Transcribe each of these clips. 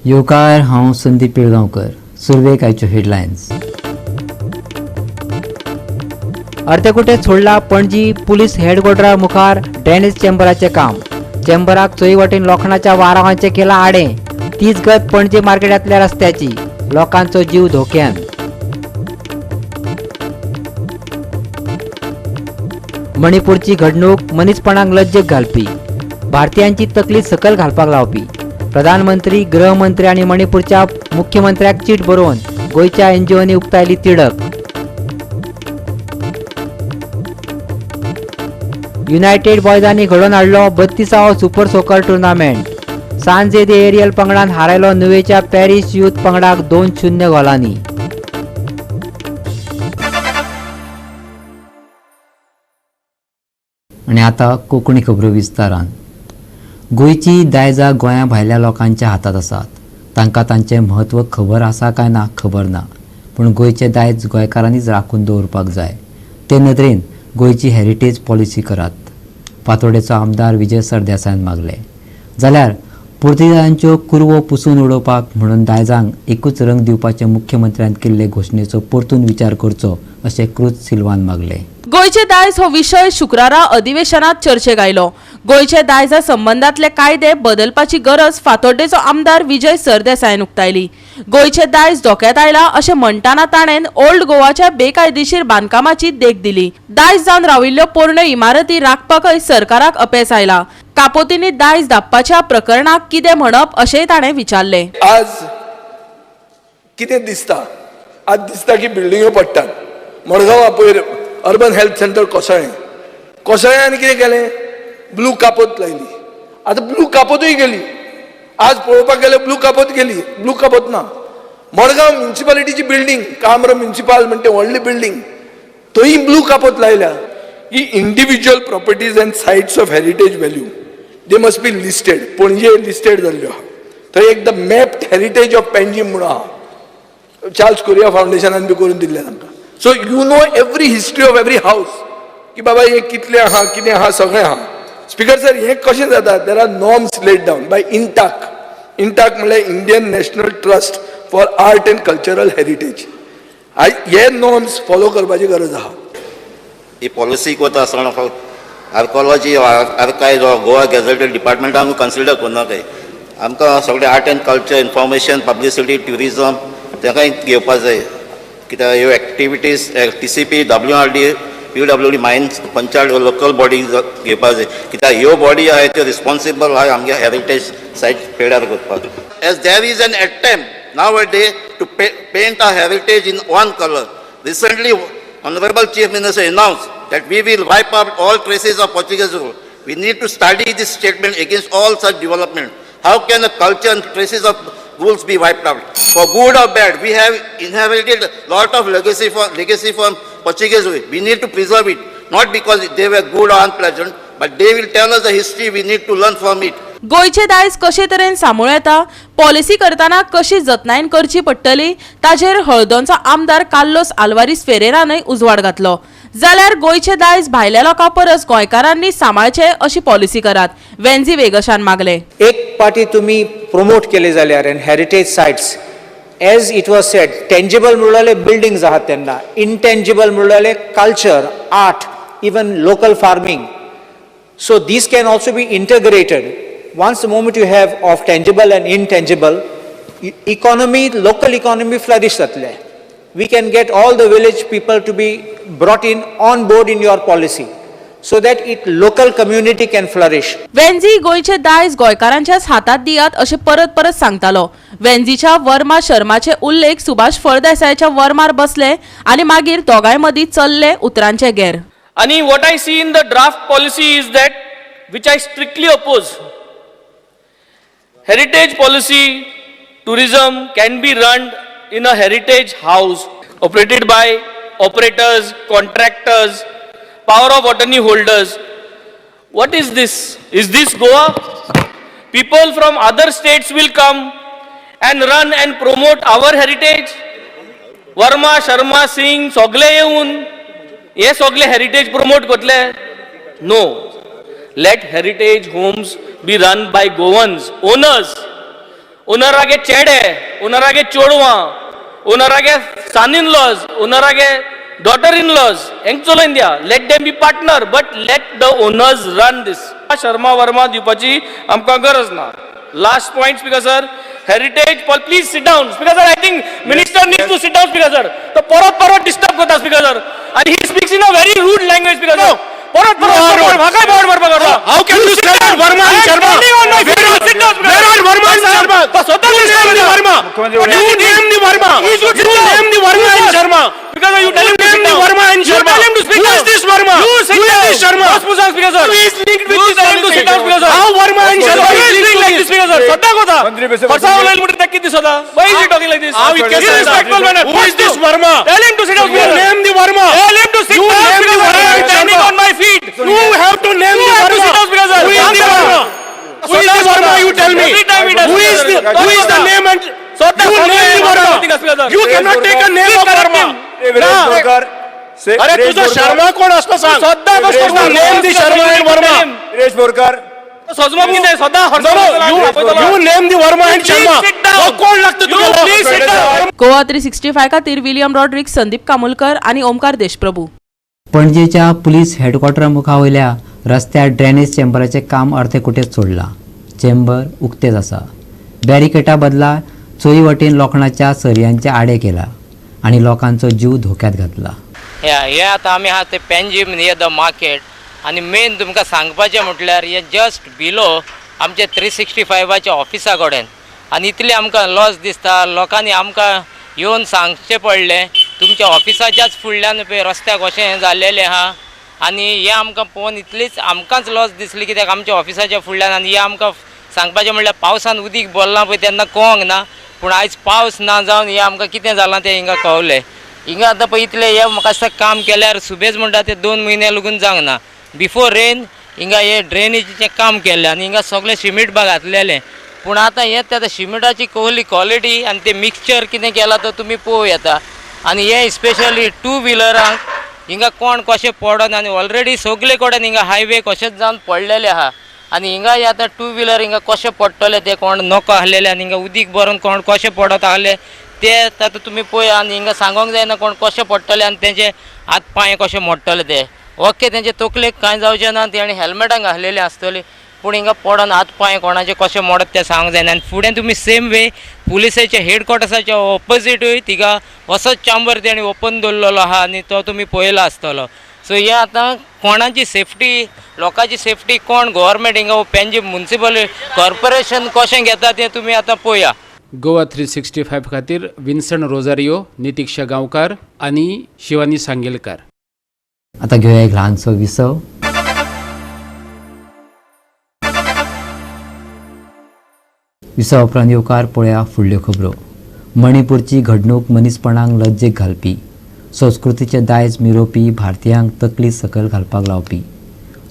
येवकार, हांव संदीप पिळगांवकर. सुरवेक आयच्यो हेडलायन्स. अर्देकुटे सोडला पणजी पुलीस हेडक्वॉर्टरा मुखार ड्रेनेज चेंबराचें काम. चेंबराक चोंय वटेन लोखणाच्या वारावांचें केलां आडें. तीच गत पणजी मार्केटांतल्या रस्त्याची. लोकांचो जीव धोक्यान. मणिपूरची घडणूक मनीसपणाक लज्जेक घालपी, भारतीयांची तकली सकयल घालपाक लावपी. प्रधानमंत्री, गृहमंत्री आनी मणिपूरच्या मुख्यमंत्र्याक चीट बरोवन गोंयच्या एनजीओनी उक्तायली तिडक. युनायटेड बॉयजांनी घडोवन हाडलो 32वो सुपर सोकर टुर्नामेंट. सांजे दे एरियल पंगडान हारयलो नुवेच्या पॅरीस यूथ पंगडाक 2-0 गोलांनी. आनी आतां कोंकणी खबरो विस्तारान. गोंयची दायजां गोंया भायल्या लोकांच्या हातांत आसात. तांकां तांचें म्हत्व खबर आसा काय ना खबर ना, पूण गोंयचें दायज गोंयकारांनीच राखून दवरपाक जाय. ते नदरेन गोंयची हेरिटेज पॉलिसी करात, फातोडेचो आमदार विजय सरदेसायान मागलें. जाल्यार पुर्तुगेजांच्यो कुरवो पुसून उडोवपाक म्हणून दायजांक एकूच रंग दिवपाचे मुख्यमंत्र्यान केल्ले घोशणेचो परतून विचार करचो अशें क्रूज सिल्वान मागलें. गोंयचे दायज हो विशय शुक्रारा अधिवेशनात चर्चेक आयलो. गोंयचे दायजा संबंदांतले कायदे बदलपाची गरज फातोड्डेचो आमदार विजय सरदेसायान उक्तायली. गोंयचे दायज धोक्यात आयला अशें म्हणटाना ताणें ओल्ड गोवाच्या बेकायदेशीर बांदकामाची देख दिली. दायज जावन राविल्ल्यो पोरण्यो इमारती राखपाकय सरकाराक अपेस आयला. कापोतींनी दायज धापपाच्या प्रकरणाक कितें म्हणप अशेंय ताणें विचारलें. आज कितें दिसता? आज दिसता की बिल्डिंग्यो पडटात. मडगांवा पयर अर्बन हेल्थ सेंटर कोसळ्ळें. कोसळ्ळें आनी कितें केलें? ब्लू कापोत लायली. आतां ब्लू कापोतूय गेली. आज पळोवपाक गेल्यार ब्लू कापोत गेली, ब्लू कापोत ना. मडगांव म्युन्सिपालिटीची बिल्डींग, काम्र म्युन्सिपाल म्हणटे व्हडली बिल्डींग, थंय ब्लू कापोत लायल्या. की individual properties and sites of heritage value, they must be listed. Panaji listed जाल्ल्यो आहा. थंय एक the mapped heritage of Panjim म्हणून आहा, चार्ल्स कोरिया फावंडेशनान बी करून दिल्लें तांकां. So you know every history of every house, की बाबा हें कितलें आहा, कितें आहा, सगळें आहा. स्पिकर सर, हें कशें जाता? There are norms laid down by INTACH. INTACH म्हणल्यार Indian National Trust for Art and Cultural Heritage. हे नॉर्म्स फॉलो करपाची गरज आहा. ही पॉलिसी कोता आसतना फक्त आर्कोलॉजी, आर्कायज, गोवा गॅझेटेड डिपार्टमेंटान कन्सिडर करूं. आमकां सगळें art and culture, information, publicity, tourism तांकांय घेवपा जाय. कित्याक ह्यो activities TCP, WRD, PWD, mines, panchayat, local body घेवपा जाय. कित्याक ह्यो बॉडी आहाय त्यो रिस्पॉन्सिबल आहाय आमगे हेरिटेज सायट पेड्यार करपाक. As there is an attempt nowadays to paint our heritage in one color. Recently, Honorable Chief Minister announced that we will wipe out all traces of Portuguese rule. We need to study this statement against all such development. How can a culture and traces of rules be wiped out? For good or bad, we have inherited lot of legacy from Portuguese rule. We need to preserve it, not because they were good or unpleasant, but they will tell us the history. We need to learn from it. गोंयचें दायज कशे तरेन सांबाळूं येता, policy करतना कशी जतनायेन करची पडटली, ताचेर हळदोणचो आमदार कार्लोस आल्वारीस फेरेरानय उजवाड घातलो. जाल्यार गोंयचें दायज भायल्या लोकां परस गोंयकारांनी सांबाळचें अशी पॉलिसी करात, वेन्झी वेगशान मागलें. एक पाटी तुमी प्रमोट केले जाल्यार and heritage sites, as it was said, tangible म्हणल्यार बिल्डिंग्स आहात तेन्ना, इनटेंजिबल म्हणल्यार culture, art, even local farming. So these can also be integrated. Once the moment you have of tangible and intangible, economy, local economy flourish जातले. We can get all the village people to be brought in on board in your policy so that it local community can flourish. Venzy गोंयचें दायज गोंयकारांच्याच हातात दियात अशें परत परत सांगतालो. वेन्झीच्या वर्मा शर्माचे उल्लेख सुभाष फळदेसायाच्या वर्मार बसले आनी मागीर दोगांय मदीं चल्ले उतरांचे गेर. आणि what I see in the draft policy is that, which I strictly oppose. Heritage policy, tourism can be run in a heritage house operated by operators, contractors, power of attorney holders. What is this? Is this Goa? People from other states will come and run and promote our heritage. Verma, Sharma, Singh, सगळे येवन हे सगळे heritage promote करतले? No, let heritage homes be run by Goans owners. ओनरागे चेडे, ओनरागे चेडवां, ओनरागे सन इन लॉज, ओनरागे डॉटर इन लॉज हेंक चलोवन दिया. Let them be partner, but let the owners run this. Sharma Verma दिवपाची आमकां गरज ना. Last point, speaker sir, heritage. Please sit down, speaker sir. I think minister needs to sit down, speaker sir. तो परत परत disturb करता speaker sir, आनी he speaks in a very rude language, speaker sir. परत परत म्हाकाय बोट मारपाक करता. How can you say that Verma and Sharma? Where are Verma and Sharma? You name the Verma. You name the Verma. You name the Verma and Sharma. Because you tell You him to name sit the down. Verma and You Sharma. tell him to speak Who is down. this Verma? You sit Who is down. this Sharma? Boss Musa, speaker sir. Who is linked with You this tell him to sit down, speaker sir. How Verma and Sharma Why is is linked doing to like this, this? speaker sir? सद्दाक होता. मंत्री बेसे फरसा उलयल म्हणटा ताका कितें दिसता? Why is he talking like this? How it can Irrespectful manner. Who is this Verma? Tell him to sit down, You speaker sir. name the Verma. Tell him to sit You down, name the speaker sir. Verma I am and standing Sharma. on my feet. You have to name You the have to Verma. sit down, speaker sir. Who is the Verma? Who is the Verma? You tell me. Every time he does, Who is the speaker sir. who is the name and स्वतः you name the Verma. You cannot take a name of Please correct Verma. him. ना. बोरकर अरे तुझो शर्मा कोण असतो सांग. सद्दाक You name the Sharma and Verma. Suresh Borkar. सजमोग कितें सद्दां No, no, you name the Verma and Please Sharma. sit down. हो कोण लागतो You तुला? please sit down. Goa 365 खातीर विलियम रॉड्रिक्स, संदीप कामुलकर आनी ओमकार देशप्रभू. पणजेच्या पुलीस हेडक्वॉर्टरा मुखा वयल्या रस्त्यार ड्रेनेज चेंबराचें काम अर्दे कुटेत सोडलां. चेंबर उक्तेच आसा. बॅरिकेटा बदला चोंय वटेन लोखणाच्या सरयांचे आडे केला आनी लोकांचो जीव धोक्यांत घातला. हे आतां आमी आहा ते पेंजीम नियर the market. आनी मेन तुमकां सांगपाचें म्हटल्यार हें जस्ट बिलो आमचे 365 ऑफिसा कडेन. आनी इतलें आमकां लॉस दिसता. लोकांनी आमकां येवन सांगचें पडलें तुमच्या ऑफिसाच्याच फुडल्यान पळय रस्त्याक अशें हें जाल्लेलें आहा. आनी हें आमकां पळोवन इतलीच आमकांच लॉस दिसली कित्याक आमच्या ऑफिसाच्या फुडल्यान. आनी हें आमकां सांगपाचें म्हणल्यार पावसान उदीक भरलां पळय तेन्ना कळोंक ना, पूण आयज पावस ना जावन हें आमकां कितें जालां तें हिंगा कळलें. हिंगा आतां पळय इतलें हें म्हाका दिसता काम केल्यार सुबेज म्हणटा ते 2 म्हयने लागून जावंक ना. बिफोर रेन हिंगा हे ड्रेनेजीचें काम केल्लें आनी हिंगा सगळें सिमीट बा घातलेलें, पूण आतां हें ते आतां सिमिटाची कहली क्वॉलिटी आनी ते मिक्सचर कितें केलां तो तुमी पळोवं येता. आनी हें स्पेशली 2 व्हिलरांक हिंगा कोण कशें पडोन आनी ऑलरेडी सगळे कडेन हिंगा हायवे कशेंच जावन पडलेले आहा. आनी हिंगा हे आतां 2 व्हिलर हिंगा कशें पडटले ते कोण नको आहलेले आनी हिंगा उदीक भरून कोण कशें पडत आहले ते आतां तुमी पळया. आनी हिंगा सांगोंक जायना कोण कशें पडटले आनी तेंचे हात पांय कशे मोडटले ते. ओके तेंचे तकलेक कांय जावचें ना, ते आनी हेल्मेटां घातलेलीं आसतलीं, पूण हिंगा पडोन हात पांय कोणाचे कशे मोडत ते सांगूंक जायना. आनी फुडें तुमी सेम वे पुलिसाच्या हेडक्वॉर्टर्साच्या ऑपोजिटूय तिगा असोच चांबर तेणी ओपन दवरलेलो आहा आनी तो तुमी पळयला आसतलो. सो हे आतां कोणाची सेफ्टी, लोकांची सेफ्टी कोण गव्हर्मेंट हिंगा पेंजी म्युनिसिपल कॉर्पोरेशन कशें घेता तें तुमी आतां पळया. गोवा 365 खातीर विन्सन रोजारियो, नितिक्षा गांवकार आनी शिवानी सांगेलकार. आतां घेवया एक ल्हानसो विसव. विसवा उपरांत येवकार पळया फुडल्यो खबरो. मणिपूरची घडणूक मनीसपणाक लज्जेक घालपी, संस्कृतीचें दायज मिरोवपी, भारतीयांक तकली सकयल घालपाक लावपी.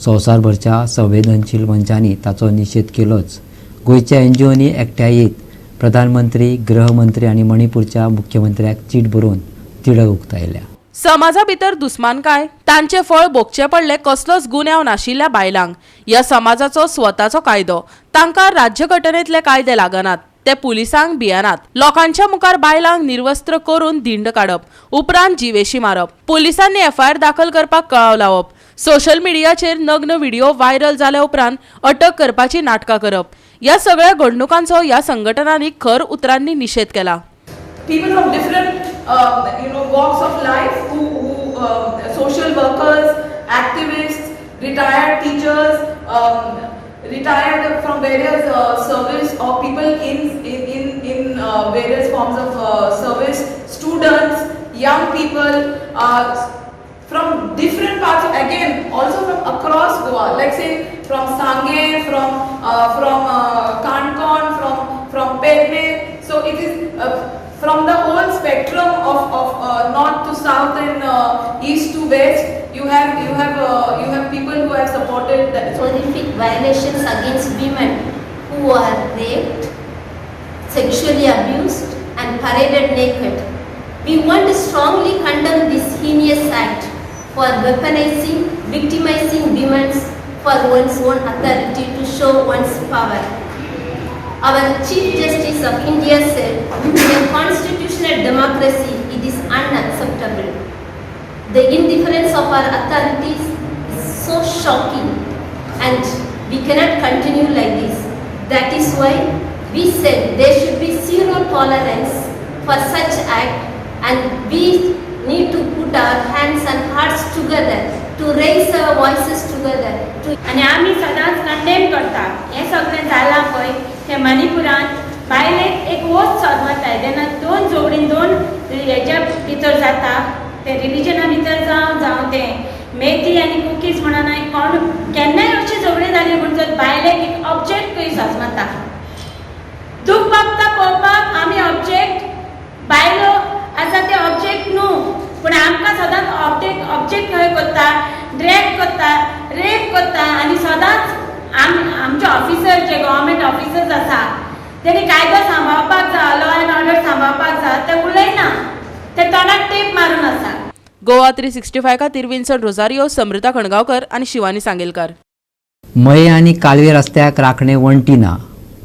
संवसारभरच्या संवेदनशील मनशांनी ताचो निशेध केलोच. गोंयच्या एनजीओनी एकठांय येत प्रधानमंत्री, गृहमंत्री आनी मणिपूरच्या मुख्यमंत्र्याक चीट बरोवन तिडक उक्तायल्या. समाजा भितर दुस्मानकाय तांचे फळ भोगचें पडलें कसलोच गुन्यांव नाशिल्ल्या बायलांक. ह्या समाजाचो स्वताचो कायदो, तांकां राज्यघटनेतले कायदे लागनात, ते पुलिसांक भियेनात. लोकांच्या मुखार बायलांक निर्वस्त्र करून धिंड काडप, उपरांत जिवेशी मारप, पुलिसांनी एफआयआर दाखल करपाक कळाव लावप, सोशल मिडियाचेर नग्न व्हिडिओ व्हायरल जाल्या उपरांत अटक करपाची नाटकां करप, ह्या सगळ्या घडणुकांचो ह्या संघटनांनी खर उतरांनी निशेध केला. People from different walks of life, who social workers, activists, retired teachers, retired from various service, or people in various forms of service, students, young people from different parts, again also from across Goa, like say from Sange, from Canacona, from Pernem. So it is from the whole spectrum of north to south and east to west. You have people who have supported that. Horrific violations against women who are raped, sexually abused and paraded naked. We want to strongly condemn this heinous act for weaponizing, victimizing women for one's own authority to show one's power. Our Chief Justice of India said, in a constitutional democracy, it is unacceptable. The indifference of our authorities is so shocking and we cannot continue like this. That is why we said there should be zero tolerance for such act and we need to put our hands and hearts together to raise our voices together to आनी आमी सदांच condemn करता हें सगळें जालां पळय तें मणिपुरान बायलेक एक वोत सोदमताय तेन्ना दोन जोडीन दोन हेज्या भितर जाता ते रिलिजना भितर जावं जावं तें मेथी आनी कुकीज म्हणून कोण केन्नाय अशी झगडी जाली म्हूण जर बायलेक एक ऑब्जेक्ट कशी सजमता दूख बागता पळोवपाक आमी ऑब्जेक्ट बायलो आसा ते ऑब्जेक्ट न्हू पूण आमकां सदांच ऑब्जेक्ट ऑब्जेक्ट खंय करता ड्रॅग करता रेप करता आनी सदांच आमचे ऑफिसर जे गव्हर्मेंट ऑफिसर्स आसा तेणी कायदो सांबाळपाक जाय, लॉ एंड ऑर्डर सांबाळपाक जाय, ते उलयना, ते तोंडाक टेप मारून आसा. गोवा 365 खातीर विन्सन रोजारियो, समृता खणगांवकर आनी शिवानी सांगेलकार. मये आनी कालवे रस्त्याक राखणे वण्टी ना.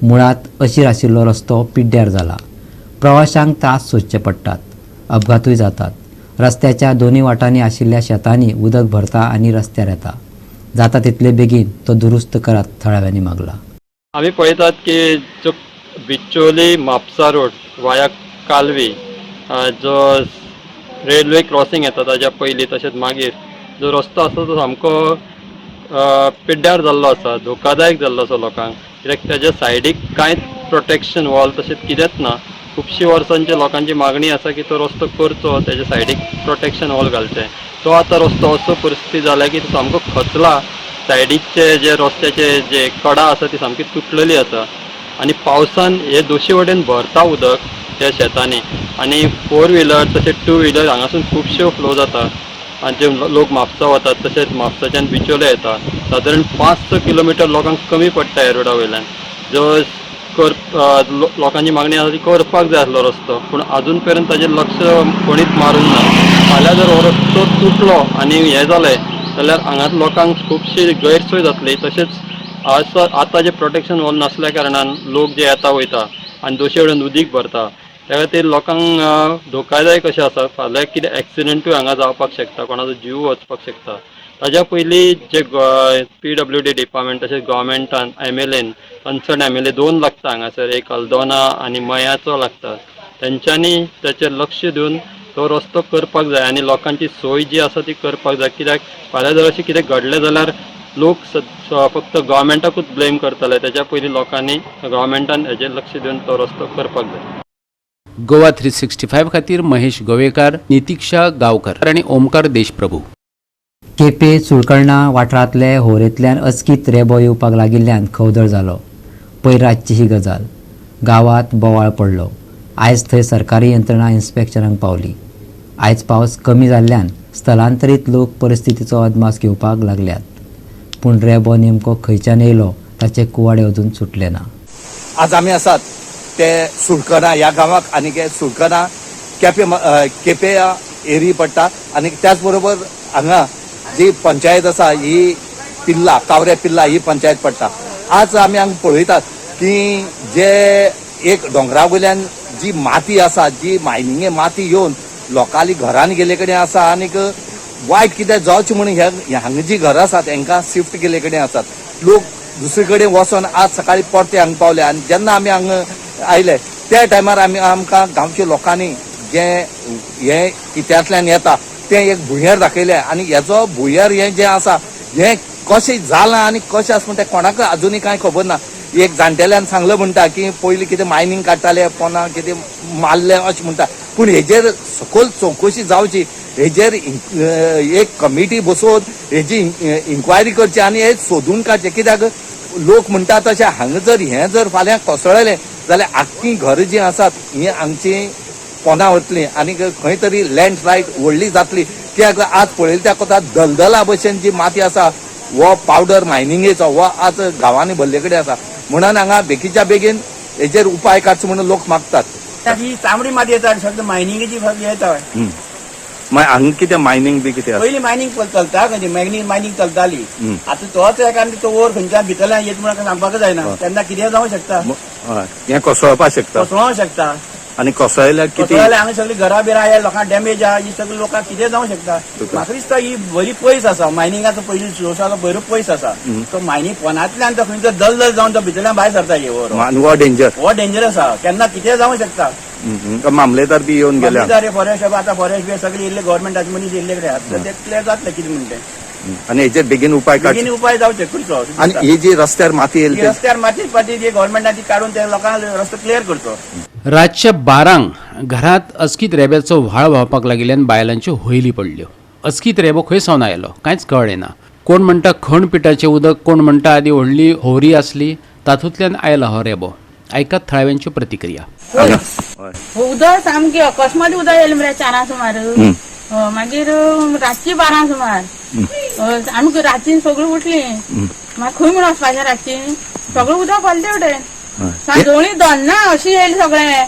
मुळांत अशीर आशिल्लो रस्तो पिड्ड्यार जाला. प्रवाशांक त्रास सोंसचे पडटात, अपघातूय जातात. रस्त्याच्या दोनूय वाटांनी आशिल्ल्या शेतांनी उदक भरता आनी रस्त्यार येता. जाता तितले बेगीन तो दुरुस्त करात, थळाव्यांनी मागला. आमी पळयतात की जो बिचोली म्हापसा रोड वाया कालवी जो रेल्वे क्रॉसिंग येता ताज्या पयलीं तशेंच मागीर जो रस्तो आसा तो सामको पिड्ड्यार जाल्लो आसा, धोकादायक जाल्लो आसा लोकांक, कित्याक ताज्या सायडीक कांयच प्रोटेक्शन वॉल तशेंच कितेंच ना. खुबशीं वर्सांची लोकांची मागणी आसा की तो रस्तो करचो, ताज्या सायडीक प्रोटेक्शन वॉल घालचें. तो आतां रस्तो असो परिस्थिती जाल्या की तो सामको खचला. सायडीकचे जे रस्त्याचे जे कडा आसा ती सामकी तुटलेली आसा आनी पावसान हे दोशी वटेन भरता उदक त्या शेतांनी आनी फोर व्हिलर तशेंच टू व्हिलर हांगासून खुबश्यो फ्लो जाता आनी जे लोक म्हापसा वतात तशेंच म्हापसाच्यान बिचोले येता. सादारण 5-6 किलोमिटर लोकांक कमी पडटा ह्या रोडा वयल्यान. जो कर लोकांची मागणी आसा ती करपाक जाय आसलो रस्तो, पूण आजून पर्यंत ताजेर लक्ष कोणीच मारूंक ना. फाल्यां जर हो रस्तो तुटलो आनी हें जालें जाल्यार हांगा लोकांक खुबशी गैरसोय जातली. तशेंच आतां जे प्रोटेक्शन वॉल नासल्या कारणान लोक जे येता वयता आनी दोशी वटेन उदीक भरता, त्या खातीर लोकांक धोकादायक कशें आसा. फाल्यां कितें एक्सिडंटूय हांगा जावपाक शकता, कोणाचो जीव वचपाक शकता. ताज्या पयलीं जे PWD department तशेंच गव्हर्मेंटान MLAन कन्सर्न MLA दोन लागता हांगासर, एक अल्दोना आनी मयाचो लागता, तेंच्यांनी ताचेर लक्ष दिवन तो रस्तो करपाक जाय आनी लोकांची सोय जी आसा ती करपाक जाय. कित्याक फाल्यां जर अशें कितें घडलें जाल्यार लोक फक्त गव्हर्मेंटाकूच ब्लेम करतले. तेज्या पयलीं लोकांनी गव्हर्मेंटान हेजेर लक्ष दिवन तो रस्तो करपाक जाय. गोवा 365 खातीर महेश गोवेकार, नितिक्षा गांवकर आनी ओमकार देशप्रभू. केपे सुळकर्णा वाठारांतले होरेंतल्यान अचकीत रेबो येवपाक लागिल्ल्यान खवदळ जालो. पयर रातची ही गजाल. गांवांत बोवाळ पडलो. आयज थंय सरकारी यंत्रणा इन्स्पेक्शनाक पावली. आयज पावस कमी जाल्ल्यान स्थलांतरीत लोक परिस्थितीचो अदमास घेवपाक लागल्यात, पूण रेबो नेमको खंयच्यान येयलो ताचें कुवाडें अजून सुटलें ना. आज आमी आसात ते सुळकर्णा ह्या गांवाक आनी सुळकर्णा केपे केपे एरी पडटा आनी त्याच बरोबर हांगा जी पंचायत आसा ही पिल्ला कावरे पिल्ला ही पंचायत पडटा. आज आमी हांगा पळयतात की जे एक दोंगरा वयल्यान जी माती आसा, जी मायनिंगे माती येवन लोकांली घरान गेल्ले कडेन आसा आनीक वायट कितें जावचें म्हणून ह्या हांगा जी घरां आसात हेंकां शिफ्ट केल्ले कडेन आसात. लोक दुसरे कडेन वचोन आज सकाळी परते हांगा पावले आनी जेन्ना आमी हांगा आयले त्या टायमार आमी आमकां गांवच्या लोकांनी जे हे कित्यांतल्यान येता तें एक भुंयेर दाखयलें आनी हेजो भुंयेर हें जें आसा हें कशें जालां आनी कशें आसा म्हण तें कोणाकूय आजुनूय कांय खबर ना. एक जाणटेल्यान सांगलें म्हणटा की पयलीं कितें मायनींग काडटाले, पोना कितें मारलें अशें म्हणटा, पूण हेजेर सखोल चवकशी जावची, हेजेर एक कमिटी बसोवन हेजी इन्क्वायरी करची आनी हे सोदून काडचें. कित्याक लोक म्हणटा तशें हांगा जर हें जर फाल्यां कोसळलें जाल्यार आख्खी घरां जीं आसात हीं हांगची पोना वतली आनी खंय तरी लँडस्लायड व्हडली जातली. कित्याक आज पळयलें त्या कोता दलदला भशेन जी माती आसा हो पावडर मायनिंगेचो हो आज गांवांनी भरले कडेन आसा, म्हणून हांगा बेगीच्या बेगीन हेजेर उपाय काडचो म्हणून लोक मागतात. ही तांबडी माती येता सगळं मायनिंगेची फक्त येता. मागीर हांगा कितें मायनींग बी कितें आसा? पयलीं मायनींग चलता खंय, मायनींग चलताली. आतां तोच एका तो वोर खंयच्यान भितरल्यान येत म्हणून सांगपाक जायना, तेन्ना कितें जावंक शकता. हें कोसळपाक शकता, कोसळोंक शकता. आनी कोसळल्यार कितें? हांगा सगळीं घरां बिरां ह्या लोकांक डॅमेज आहा, ही सगळी लोकांक कितें जावंक शकता. म्हाका दिसता ही बरी पयस आसा, मायनिंगाचो पयलीं सोर्स बरो पयस आसा. तो मायनींग पोनांतल्यान तो खंयचो दलदल जावन तो भितरल्यान भायर सरता. हो डेंजर, हो डेंजर आसा, केन्ना कितें जावंक शकता. मामलेदार बी येवन गेले, मामलेदार फॉरेस्ट आतां फॉरेस्ट बी सगळे इल्ले गव्हर्मेंटाचे मनीस इल्ले कडेन आसा, ते क्लियर जातले कितें म्हणटे. आनी हेजेर बेगीन उपाय बेगीन उपाय जावचे करचो. आनी ही जी रस्त्यार माती येयली, रस्त्यार माती पाती जी गव्हर्मेंटान ती काडून ते लोकांक रस्तो क्लियर करचो. रातच्या 12 घरांत अचकीत रेब्याचो व्हाळ व्हांवपाक लागिल्ल्यान बायलांच्यो होयली पडल्यो. अचकीत रेबो खंय सावन आयलो कांयच कळ्ळें ना. कोण म्हणटा खण पिठाचें उदक, कोण म्हणटा आदी व्हडली होवरी आसली तातूंतल्यान आयला हो रेबो. आयकात थळाव्यांच्यो प्रतिक्रिया. उदक सामकें अकस्मात उदक येयलें मरे 4 सुमार, मागीर रातची 12 सुमार आमी रातची सगळीं उठली. मागीर खंय म्हूण वचपाचें रातची, सगळें उदक भरलें तेवटेन, सांजोळी दोन्ना अशी येयली सगळें.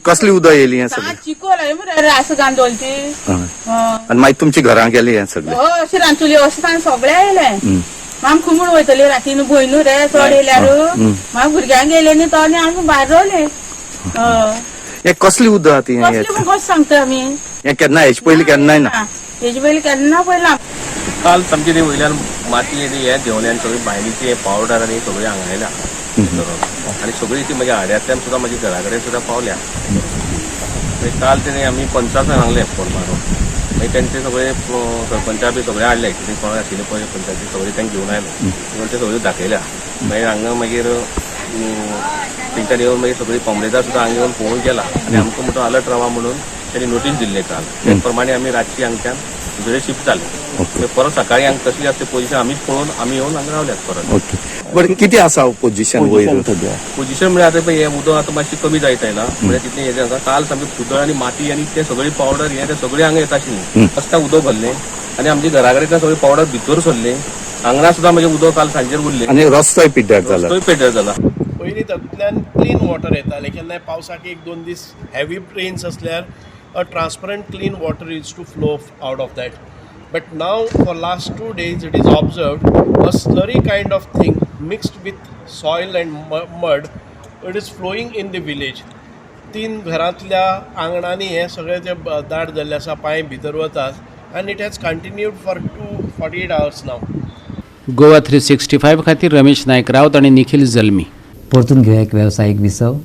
कसली उदक येयली हें सगळें? चिकोल मरे आसा गांदोलची. आनी मागीर तुमच्या घरां गेली हें सगळें? हय, अशी रांदचुली अशें सगळें येयलें. आमी खंय म्हूण वयतली रातीन, भंय न्हू रे चड येयल्यार. मागीर भुरग्यांक गेले न्ही तो आनी आमी भायर रावले. हें कसली उदक ती? कसली म्हूण कशें सांगता आमी? हें केन्ना हेजे पयलीं केन्नाय ना, हेजे पयलीं केन्ना पयला. काल सामकी ती वयल्यान माती हें देंवली आनी सगळी बायलीची पावडर आनी सगळी हांगा आयल्या आनी सगळी ती म्हज्या आड्यांतल्यान सुद्दां म्हज्या घरा कडेन सुद्दां पावल्या. काल तेणी आमी पंचाक सांगलें फोन मारून, मागीर तेंचे सगळे सरपंचा बी सगळे हाडले, कितें कोण आशिल्ले पळय पंचायती सगळे तांकां घेवन आयले, घेवन ते सगळ्यो दाखयल्या. मागीर हांगा मागीर तेंच्यान येवन मागीर सगळी मामलेदार सुद्दां हांगा येवन पळोवन गेला आनी आमकां म्हणटो अलर्ट रावा म्हणून त्यांनी नोटीस दिल्ली काल. त्या प्रमाणे आमी रातची हांगच्यान दुसरे शिफ्ट जाले. परत सकाळी हांगा कसली आसता पोझिशन आमीच पळोवन आमी येवन हांगा रावल्यात परत. बरें, कितें आसा पोझिशन वयर? पोझिशन म्हळ्यार आतां पळय हें उदक आतां मातशें कमी जायत आयलां, म्हळ्यार तितलें हें जाता. काल सामकें कुदळ आनी माती आनी ते सगळी पावडर हें तें सगळें हांगा येता आशिल्लें, रस्त्याक उदक भरलें आनी आमच्या घरा कडेन सगळें पावडर भितर सरलें. हांगा सुद्दां म्हजें उदक काल सांजेर उरलें आनी रस्तोय पिड्ड्यार जाला, रस्तोय पिड्ड्यार जाला. पयलीं तातूंतल्यान क्लीन वॉटर येतालें, केन्नाय पावसाक 1-2 दीस हेवी रेन्स आसल्यार a transparent clean water is to flow out of that. But now for last 2 days it is observed a slurry kind of thing mixed with soil and mud, it is flowing in the village. 3 घरांतल्या आंगणांनी हें सगळें जें दाट जाल्लें आसा, पांय भितर वतात and it has continued for 48 hours now. Goa 365 खातीर रमेश नायक रावत आनी निखिल जल्मी. परतून घेवया एक वेवसायीक विसव.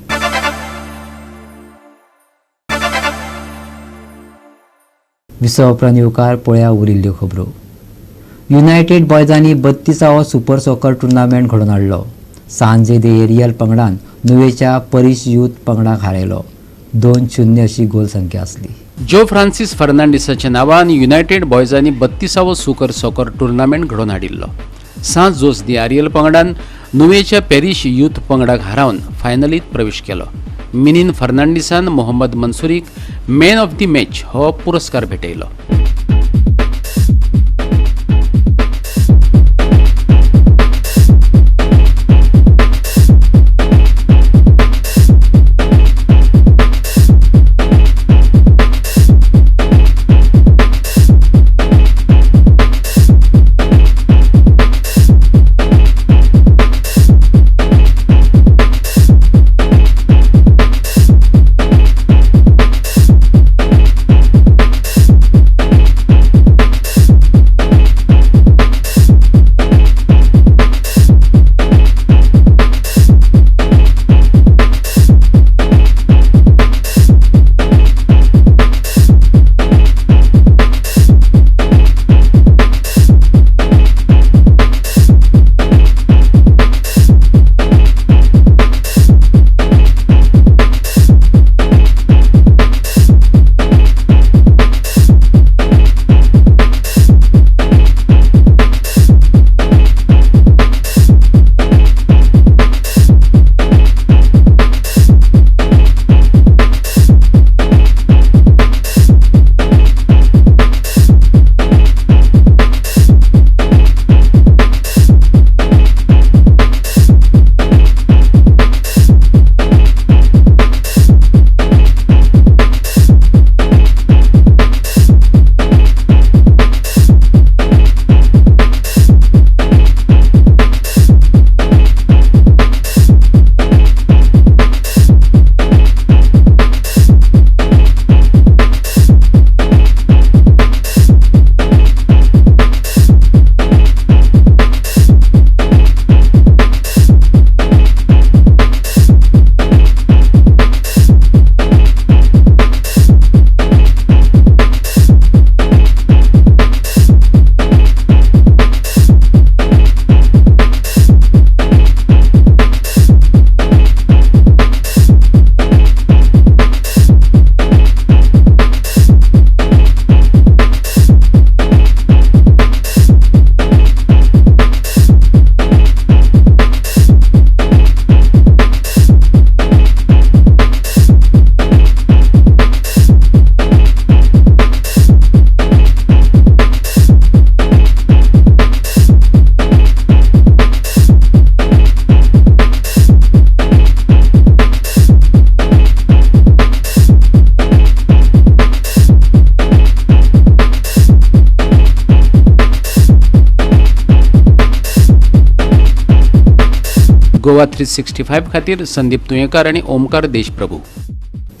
विसवा उपरांत येवकार पळया उरिल्ल्यो खबरो. युनायटेड बॉयजांनी 32वो सुपर सॉकर टुर्नामेंट घडोवन हाडलो. सांजे दे एरियल पंगडान नुवेच्या परीश यूथ पंगडाक हारयलो. 2-0 अशी गोल संख्या आसली. जो फ्रांसीस फर्नांडीसाच्या नांवान युनायटेड बॉयजांनी 32वो सुपर सॉकर टुर्नामेंट घडोवन हाडिल्लो. सांत जोस दी आरियल पंगडान नुवेच्या पॅरीश यूथ पंगडाक हारावन फायनलीत प्रवेश केलो. मिनीन फर्नांडीसान मोहम्मद मंसूरीक मॅन ऑफ the match हो पुरस्कार भेटयलो. गोवा 365 खातीर संदीप तुयेंकार आनी ओमकार देशप्रभू.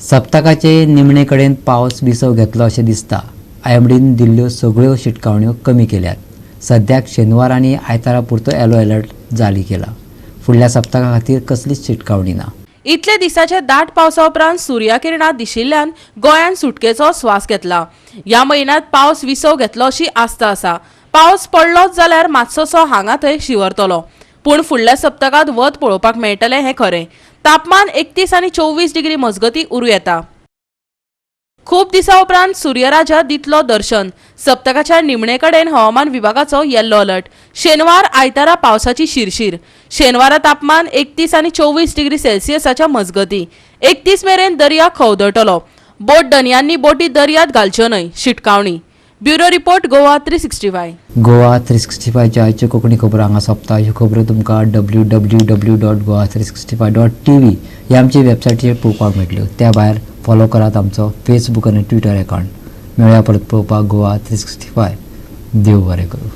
सप्तकाचे निमणे कडेन पावस विसव घेतलो अशें दिसता. आयएमडीन दिल्ल्यो सगळ्यो शिटकावण्यो कमी केल्यात. सद्याक शेनवार आनी आयतारा पुरतो येलो अलर्ट जारी केला. फुडल्या सप्तका खातीर कसलीच शिटकावणी ना. इतले दिसाचे दाट पावसा उपरांत सूर्याकिरणां दिशिल्ल्यान गोंयान सुटकेचो स्वास घेतला. ह्या म्हयन्यांत पावस विसव घेतलो अशी आस्त आसा. पावस पडलोच जाल्यार मातसोसो हांगा थंय शिंवरतलो, पूण फुडल्या सप्तकांत वत पळोवपाक मेळटलें हें खरें. तापमान 31 आनी 24 डिग्री मजगतीं उरूं येता. खूब दिसां उपरांत सूर्यराजा दितलो दर्शन. सप्तकाच्या निमणे कडेन हवामान विभागाचो येल्लो अलर्ट. शेनवार आयतारा पावसाची शिरशीर. शेनवारा तापमान 31 आनी 24 डिग्री सेल्सियसाच्या मजगतीं. 31 मेरेन दर्या खवदळटलो. बोट दनयांनी बोटी दर्यांत घालच्यो न्हय, शिटकावणी. Bureau report, Goa 365. Goa 365च्या आयच्यो कोंकणी खबरो हांगा सोंपता. ह्यो खबरो तुमकां www.goa365.tv ह्या आमच्या वेबसायटीचेर पळोवपाक मेळटल्यो. त्या भायर फॉलो करात आमचो फेसबूक आनी ट्विटर अकावंट. मेळया परत पळोवपाक गोवा 365. देव बरें करूं.